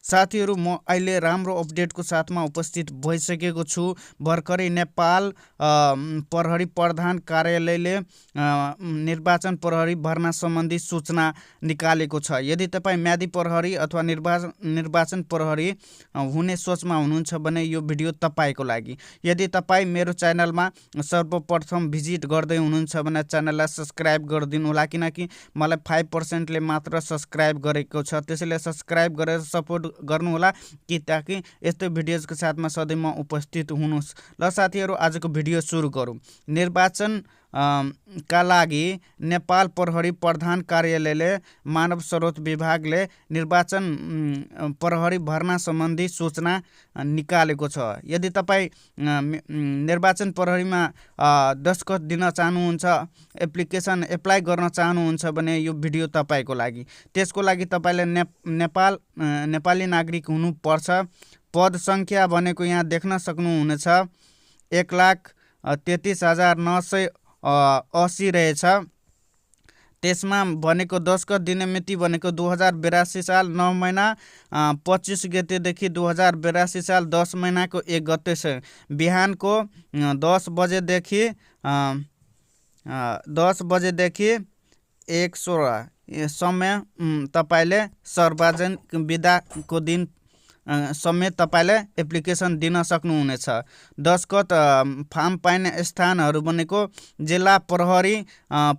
साथीहरू म अहिले राम्रो अपडेटको साथमा उपस्थित भइसकेको छु। भर्खरै नेपाल प्रहरी प्रधान कार्यालयले निर्वाचन प्रहरी भर्ना सम्बन्धी सूचना निकालेको छ। यदि तपाईँ म्यादी प्रहरी अथवा निर्वाचन प्रहरी हुने सोचमा हुनुहुन्छ भने यो भिडियो तपाईँको लागि। यदि तपाईँ मेरो च्यानलमा सर्वप्रथम भिजिट गर्दै हुनुहुन्छ भने च्यानललाई सब्सक्राइब गरिदिनु होला, किनकि मलाई 5%ले मात्र सब्सक्राइब गरेको छ। त्यसैले सब्सक्राइब गरेर सपोर्ट गर्नुहोला कि ताकि यस्तो भिडियोजको साथमा सधैँ म उपस्थित हुनुहोस्। ल साथीहरू, आजको भिडियो सुरु गरौँ। निर्वाचन का लागि नेपाल प्रहरी प्रधान कार्यालयले मानव स्रोत विभागले निर्वाचन प्रहरी भर्ना सम्बन्धी सूचना निकालेको छ। यदि तपाईँ निर्वाचन प्रहरीमा दस्खत दिन चाहनुहुन्छ, एप्लिकेसन एप्लाई गर्न चाहनुहुन्छ भने यो भिडियो तपाईँको लागि। त्यसको लागि तपाईँले नेपाली नागरिक हुनुपर्छ। पद सङ्ख्या भनेको यहाँ देख्न सक्नुहुनेछ 1,33,980 रहेछ। त्यसमा भनेको दस्खत दिने मिति भनेको 2082 साल 9 महिना 25 गतेदेखि 2082 साल 10 महिनाको 1 गते छ। बिहानको 10 बजेदेखि 1:16 समय तपाईले सार्वजनिक बिदाको दिन समेत तपाईले एप्लिकेसन दिन सक्नुहुनेछ। दस्खत फार्म पाइने स्थानहरू भनेको जिल्ला प्रहरी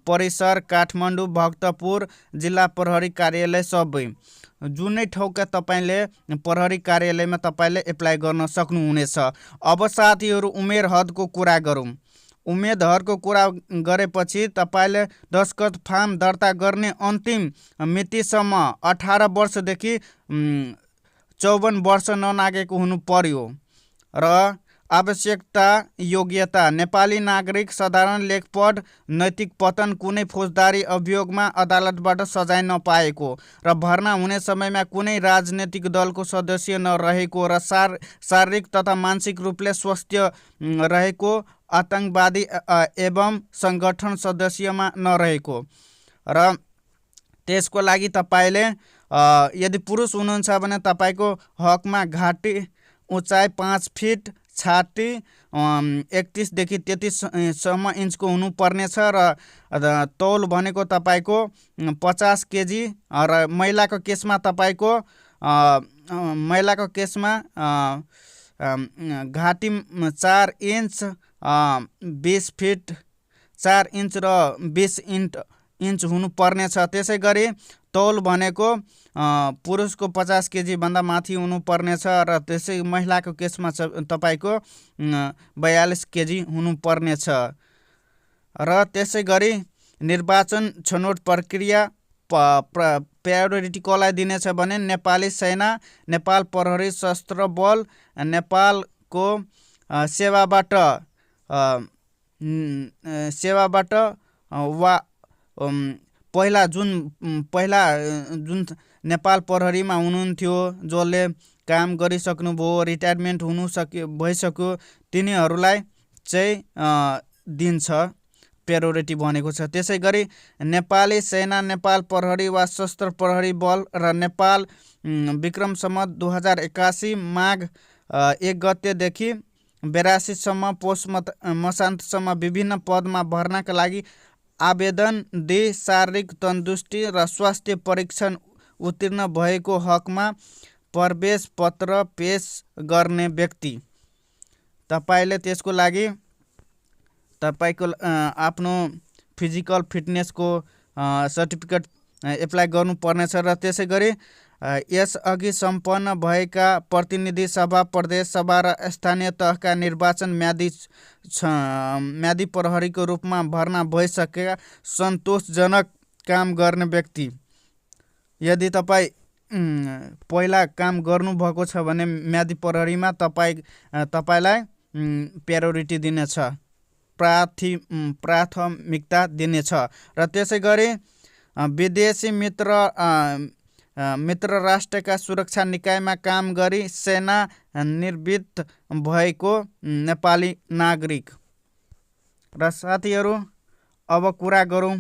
परिसर काठमाडौँ, भक्तपुर, जिल्ला प्रहरी कार्यालय सबै। जुनै ठाउँका तपाईले प्रहरी कार्यालयमा तपाईले एप्लाई गर्न सक्नुहुनेछ। अब साथीहरू उमेर हदको कुरा गरौँ। उम्मेदहरूको कुरा गरेपछि तपाईले दस्खत फार्म दर्ता गर्ने अन्तिम मितिसम्म 18 वर्षदेखि 54 वर्ष ननागेको हुनु पर्यो। र आवश्यकता योग्यता नेपाली नागरिक, साधारण लेखपढ, नैतिक पतन, कुनै फौजदारी अभियोगमा अदालतबाट सजाय नपाएको र भर्ना हुने समयमा कुनै राजनीतिक दलको सदस्य नरहेको र शारीरिक तथा मानसिक रूपले स्वस्थ रहेको, आतंकवादी एवं सङ्गठन सदस्यमा नरहेको। र त्यसको लागि तपाईँले यदि पुरुष हुनुहुन्छ भने तपाईँको हकमा घाँटी उचाइ 5 फिट, छाती 31 देखि 33 इन्चको हुनुपर्नेछ र तौल भनेको तपाईँको 50 केजी र महिलाको केसमा तपाईँको घाँटी 4 इन्च 20 फिट 4 इन्च र 20 इन्च हुनुपर्नेछ। त्यसै गरी तौल भनेको पुरुषको 50 केजी भन्दा माथि हुनुपर्नेछ र त्यसै महिलाको केसमा तपाईँको 42 केजी हुनुपर्नेछ। र त्यसै गरी निर्वाचन छनौट प्रक्रिया प्रायोरिटी कसलाई दिनेछ भने नेपाली सेना, नेपाल प्रहरी सशस्त्र बल, नेपालको सेवाबाट वा पहिला जुन नेपाल प्रहरीमा हुनुहुन्थ्यो, जसले काम गरिसक्नुभयो, रिटायरमेन्ट भइसक्यो, तिनीहरूलाई चाहिँ दिन्छ, प्रायोरिटी भनेको छ। त्यसै गरी नेपाली सेना, नेपाल प्रहरी वा सशस्त्र प्रहरी बल र नेपाल विक्रम सम्वत 2081 माघ 1 गतेदेखि 82 सम्म पौष मसान्तसम्म विभिन्न पदमा भर्नाका लागि आवेदन दिई शारीरिक तन्दुरुस्ती र स्वास्थ्य परीक्षण उत्तीर्ण भएको हकमा प्रवेश पत्र पेश गर्ने व्यक्ति, तपाईले त्यसको लागि तपाईको आफ्नो फिजिकल फिटनेसको सर्टिफिकेट एप्लाई गर्नुपर्नेछ। र त्यसै गरी यसअघि सम्पन्न भएका प्रतिनिधि सभा, प्रदेश सभा र स्थानीय तहका निर्वाचन म्यादी प्रहरीको रूपमा भर्ना भइसकेका सन्तोषजनक काम गर्ने व्यक्ति। यदि तपाईँ पहिला काम गर्नुभएको छ भने म्यादी प्रहरीमा तपाईँलाई प्रायोरिटी दिनेछ, प्राथमिकता दिनेछ। र त्यसै गरी विदेशी मित्र राष्ट्रका सुरक्षा निकायमा काम गरी सेना निवृत्त भएको नेपाली नागरिक। र साथीहरू अब कुरा गरौँ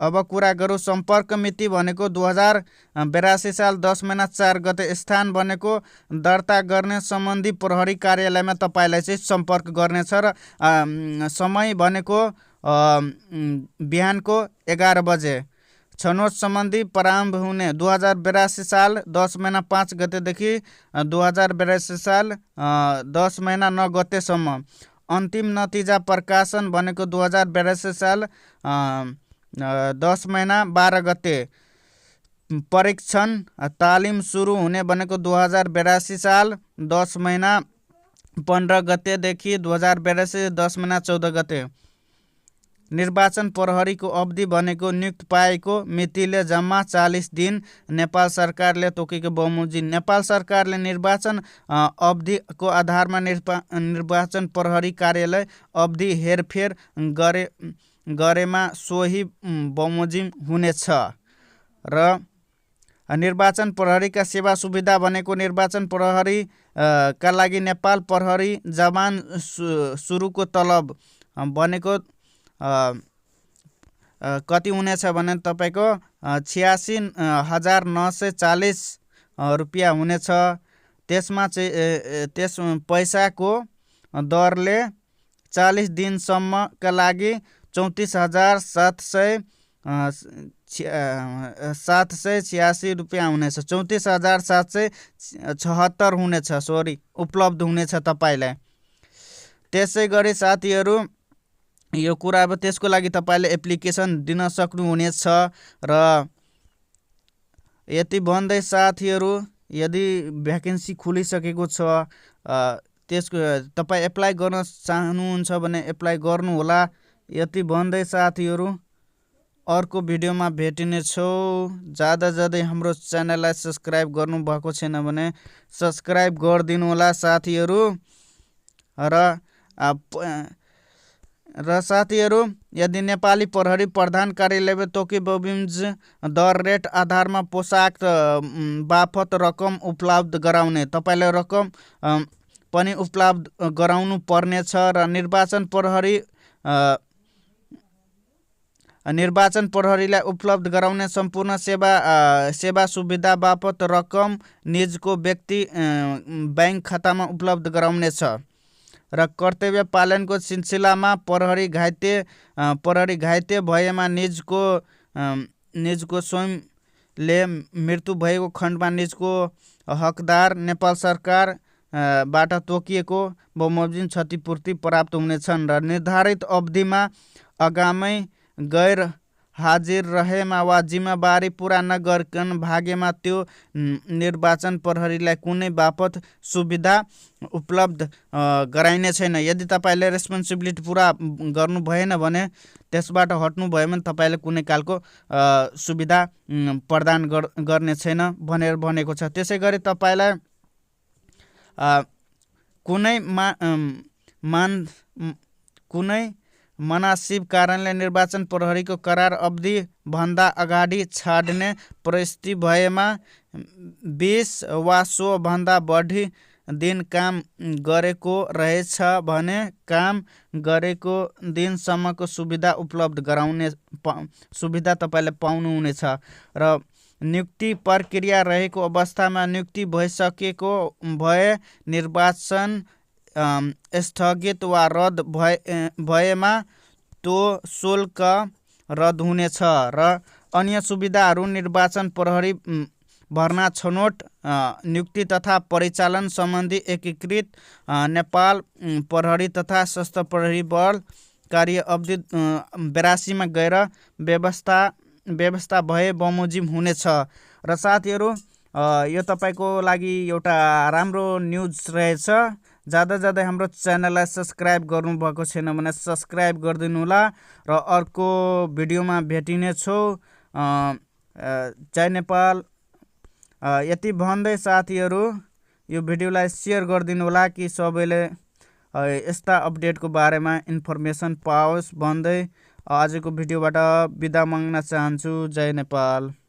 अब कुरा गरौँ सम्पर्क मिति भनेको 2082 साल 10 महिना 4 गते, स्थान भनेको दर्ता गर्ने सम्बन्धी प्रहरी कार्यालयमा तपाईँलाई चाहिँ सम्पर्क गर्नेछ र समय भनेको बिहानको 11 बजे। छनौट सम्बन्धी प्रारम्भ हुने 2082 साल 10 महिना 5 गतेदेखि 2082 साल 10 महिना 9 गतेसम्म। अन्तिम नतिजा प्रकाशन भनेको 2082 साल 10 महिना 12 गते। परीक्षण तालिम सुरु हुने भनेको 2082 साल 10 महिना 15 गतेदेखि 2082 10 महिना 14 गते। निर्वाचन प्रहरीको अवधि भनेको नियुक्त पाएको मितिले जम्मा 40 दिन। नेपाल सरकारले तोकेको बमोजिम। नेपाल सरकारले निर्वाचन अवधिको आधारमा निर्वाचन प्रहरी कार्यालय अवधि हेरफेर गरेमा सोही बमोजिम हुनेछ। र निर्वाचन प्रहरीका सेवा सुविधा भनेको निर्वाचन प्रहरी का लागि नेपाल प्रहरी जवान सुरुको तलब भनेको कति हुनेछ भने तपाईँको 86,940 रुपियाँ हुनेछ। त्यसमा चाहिँ त्यस पैसाको दरले 40 दिनसम्मका लागि 34,786 रुपियाँ हुनेछ। 34,776 हुनेछ, उपलब्ध हुनेछ तपाईँलाई। त्यसै गरी साथीहरू यो कुरा अब त्यसको लागि तपाईँले एप्लिकेसन दिन सक्नुहुनेछ। र यति भन्दै साथीहरू यदि भ्याकेन्सी खुलिसकेको छ त्यसको तपाईँ एप्लाई गर्न चाहनुहुन्छ भने एप्लाई गर्नुहोला। यति भन्दै साथीहरू अर्को भिडियोमा भेटिनेछौँ। जाँदै हाम्रो च्यानललाई सब्सक्राइब गर्नुभएको छैन भने सब्सक्राइब गरिदिनु होला साथीहरू। र साथीहरू यदि नेपाली प्रहरी प्रधान कार्यालयले तोके बमोजिम दर रेट आधारमा पोसाक बापत रकम उपलब्ध गराउने, तपाईँलाई रकम पनि उपलब्ध गराउनु पर्नेछ। र निर्वाचन प्रहरीलाई उपलब्ध गराउने सम्पूर्ण सेवा सुविधा बापत रकम निजको व्यक्ति बैंक खातामा उपलब्ध गराउनेछ। र कर्तव्य पालनको सिलसिलामा प्रहरी घाइते भएमा निजको स्वयंले मृत्यु भएको खण्डमा निजको हकदार नेपाल सरकार बाट तोकिएको बमोजिम क्षतिपूर्ति प्राप्त हुनेछन्। र निर्धारित अवधिमा आगामी गैर हाजिर रहेमा वा जिम्मेवारी पुरा नगरिकन भागेमा त्यो निर्वाचन प्रहरीलाई कुनै बापत सुविधा उपलब्ध गराइने छैन। यदि तपाईँले रेस्पोन्सिबिलिटी पुरा गर्नु भएन भने त्यसबाट हट्नु भयो भने तपाईँले कुनै खालको सुविधा प्रदान गर्ने छैन भनेर भनेको छ। त्यसै गरी तपाईँलाई कुनै मनासिब कारणले निर्वाचन प्रहरीको करार अवधि भन्दा अगाडि छाड्ने परिस्थिति भएमा 20 वा सो भन्दा बढी दिन काम गरेको रहेछ भने काम गरेको दिनसम्मको सुविधा उपलब्ध गराउने सुविधा तपाईँले पाउनुहुनेछ। र नियुक्ति प्रक्रिया रहेको अवस्थामा नियुक्ति भइसकेको भए निर्वाचन स्थगित वा रद्द भएमा त्यो शुल्क रद्द हुनेछ। र अन्य सुविधाहरू निर्वाचन प्रहरी भर्ना छनौट नियुक्ति तथा परिचालन सम्बन्धी एकीकृत नेपाल प्रहरी तथा सशस्त्र प्रहरी बल कार्य अवधि 82 मा गएर व्यवस्था भए बमोजिम हुनेछ। र साथीहरू यो तपाईँको लागि एउटा राम्रो न्युज रहेछ। जाँदै हाम्रो च्यानललाई सब्सक्राइब गर्नुभएको छैन भने सब्सक्राइब गरिदिनु होला। र अर्को भिडियोमा भेटिनेछौँ। जय नेपाल। यति भन्दै साथीहरू यो भिडियोलाई सेयर गरिदिनु होला कि सबैले यस्ता अपडेटको बारेमा इन्फर्मेसन पाओस् भन्दै आजको भिडियोबाट बिदा माग्न चाहन्छु। जय नेपाल।